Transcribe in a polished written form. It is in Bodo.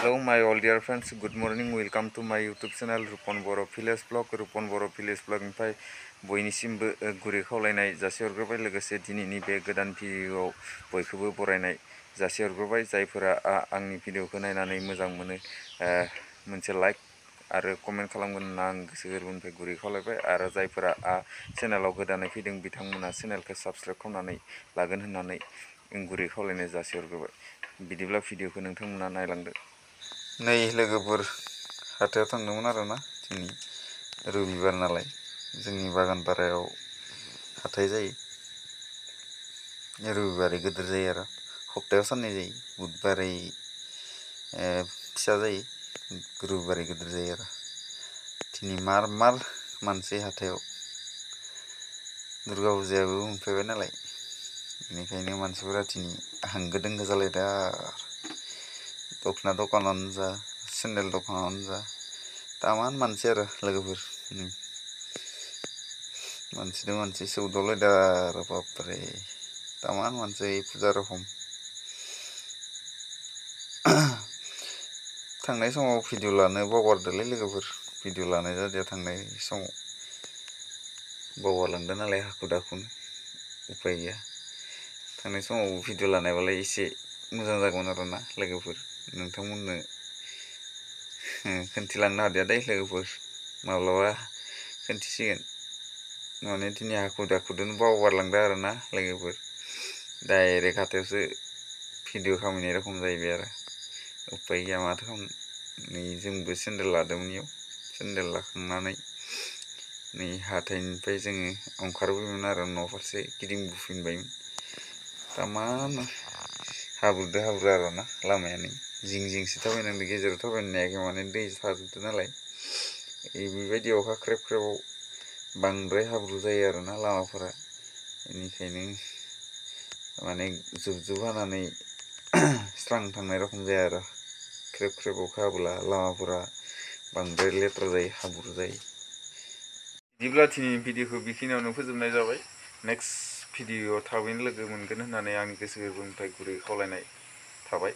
Hello my all dear friends, good morning, welcome to my YouTube channel Rupon Boro Village Vlog. Rupon Boro Village Vlog निफ्राय बयनिसिमबो गुरै खावलायनाय जासिहरग्रोबाय, लोगोसे दिनैनि बे गोदान भिडिअ'आव बयखौबो बरायनाय जासिहरग्रोबाय। जायफोरा आंनि भिडिअ'खौ नायनानै मोजां मोनो मोनसे लाइक आरो कमेन्ट खालामगोन होनना आं गोसो गोरबोनिफ्राय गुरै खावलायबाय। आरो जायफोरा चेनेलाव गोदानै फैदों बिथांमोना चेनेलखौ साबस्क्राइब खालामनानै लागोन होननानै गुरै खावलायनाय जासिहरग्रोबाय। बिदिब्ला भिडिअ'खौ नोंथांमोना नायलांदो। नै लोगोफोर हाथायाव थांदोंमोन आरोना, दिनै रबिबार नालाय जोंनि बागानपारायाव हाथाय जायो। रबिबारै गिदिर जायो आरो सप्तायाव साननै जायो। बुधबारै फिसा जायो, रबिबारै गिदिर जायो आरो दिनै मार मानसि हाथायाव। दुर्गा फुजायाबो मोनफैबाय नालाय, बेनिखायनो मानसिफोरा दिनै होंगो दोंगो जालायदों आरो दख'ना दखानानो जा सेन्देल दखानानो जा तामान मानसि आरो लोगोफोर। मानसिजों मानसि सौदावलायदों आरो बापरे तामान मानसि फुजा रखम। थांनाय समाव भिडिअ लानो बावगारदोंलै लोगोफोर, भिडिअ लानाय जादिया थांनाय समाव बावगारलांदों नालाय हाखु दाखुनो, उपाय गैया। थांनाय समाव भिडिअ लानायबालाय एसे मोजां जागौमोन आरोना लोगोफोर, नोंथांमोननो खोन्थिलांनो हादिया दै लोगोफोर, माब्लाबा खोन्थिसिगोन। माने दिनै हाखु दाखुदोनो बावगारलांदों आरोना लोगोफोर, डाइरेक्ट हाथायावसो भिडिअ खालामनाय रखम जाहैबाय आरो उपाय गैया, माथो खालामनो। नै जोंबो सेन्देल लादोंमोन, इयाव सेन्देल लाखांनानै नै हाथाइनिफ्राय जोङो ओंखारबोयोमोन आरो न' फारसे गिदिंबोफिनबायमोन। तामान हाब्रु आरोना लामाया, नै जिं जिंसो थाबायनांदों, गेजेराव थाबायनो हायाखै माने दै थाजोबदों नालाय। बेबायदि अखा ख्रेब ख्रेबाव बांद्राय हाब्रु जायो आरोना लामाफोरा, बेनिखायनो माने जुब हानानै स्रां थांनाय रखम जाया आरो ख्रेब ख्रेब अखा हाब्ला लामाफोरा बांद्राय लेथ्रा जायो, हाब्रु जायो। बिदिब्ला दिनैनि भिडिअ'खौ बेखिनियावनो फोजोबनाय जाबाय। नेक्स्ट भिडिअ'आव थाबैनो लोगो मोनगोन होननानै आंनि गोसो गोरबोनिफ्राय गुरै खावलायनाय थाबाय।